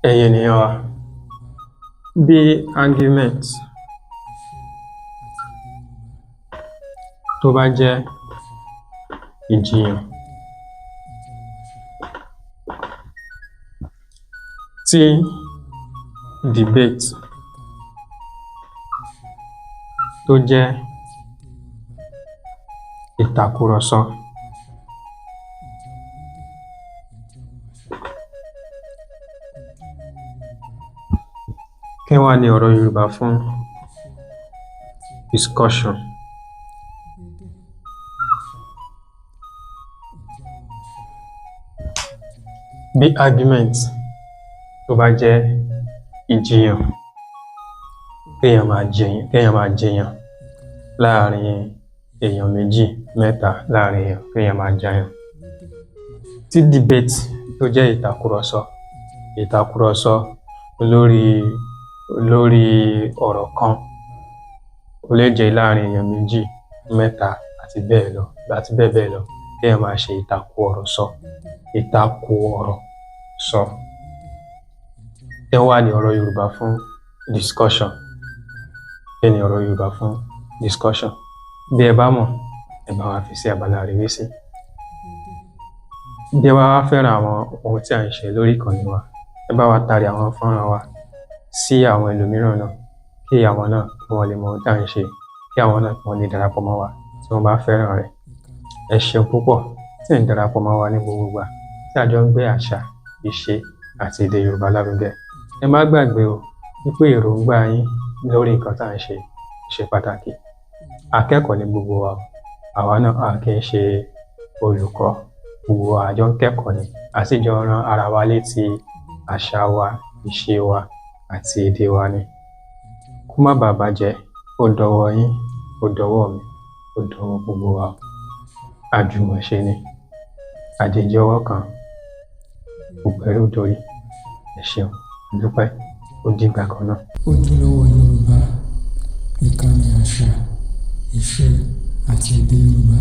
Ẹ̀yin ènìyàn wa, bí argument tó bá jẹ́ ìjiyàn, tí debate tó jẹ́ ìtàkùrọ̀sọ, kí wá ni ọ̀rọ̀ Yorùbá fún discussion? Bí argument tó bá jẹ́ ìjiyàn, kéèyàn máa jiyàn láàrin èèyàn méjì, mẹ́ta, láàrin èèyàn, kéèyàn máa jiyàn. Tí debate tó jẹ́ ìtàkùrọ̀sọ, ìtàkùrọ̀sọ lórí ọ̀rọ̀ kan, ó lè jẹ́ láàrin èèyàn méjì, mẹ́ta àti bẹ́ẹ̀ lọ, àti bẹ́ẹ̀ bẹ́ẹ̀ lọ, kéèyàn máa ṣe ìtàkùrọ̀sọ. Kí wá ni ọ̀rọ̀ Yorùbá fún discussion? Kí ni ọ̀rọ̀ Yorùbá fún discussion? Bí ẹ bá mọ̀, ẹ bá wa fi sí abala àríwísí. Bí ẹ bá wá fẹ́ràn àwọn ohun tí à ń ṣe lórí ìkànnì wa, ẹ bá wa tari àwọn fọ́nrán wa sí àwọn ẹlòmíràn náà, kí àwọn náà kí wọ́n lè mọ ohun tí à ń ṣe, kí àwọn náà kí wọ́n lè darapọ̀ mọ́ wa tí wọ́n bá fẹ́ràn rẹ̀. Ẹ ṣeun púpọ̀ tí ẹ̀ ń darapọ̀ mọ́ wa ní gbogbo ìgbà tí a jọ ń gbé àṣà, ìṣe àti èdè Yorùbá lárugẹ. Ẹ má gbàgbé o wípé èròǹgbà yín lórí nǹkan tá à ń ṣe ṣe pàtàkì. Akẹ́kọ̀ọ́ ni gbogbo wa o. Àwa náà a kì í ṣe olùkọ́, gbogbo wa a jọ ń kẹ́kọ̀ọ́ ni, a sì jọ ń rán ara wa létí àṣà wa, ìṣe wa àti èdè wa ni. Kó má baà bàjẹ́, ó dọwọ́ yín, ó dọwọ́ mi, ó dọwọ́ gbogbo wa o. Àjùmọ̀ṣe ni. Àjèjì ọwọ́ kan kò gbẹ́rù dórí. Ẹ ṣeun, a dúpẹ́, ó dìgbà kan náà. Ojúlówó Yorùbá, ìkànnì àṣà, ìṣe àti èdè Yorùbá.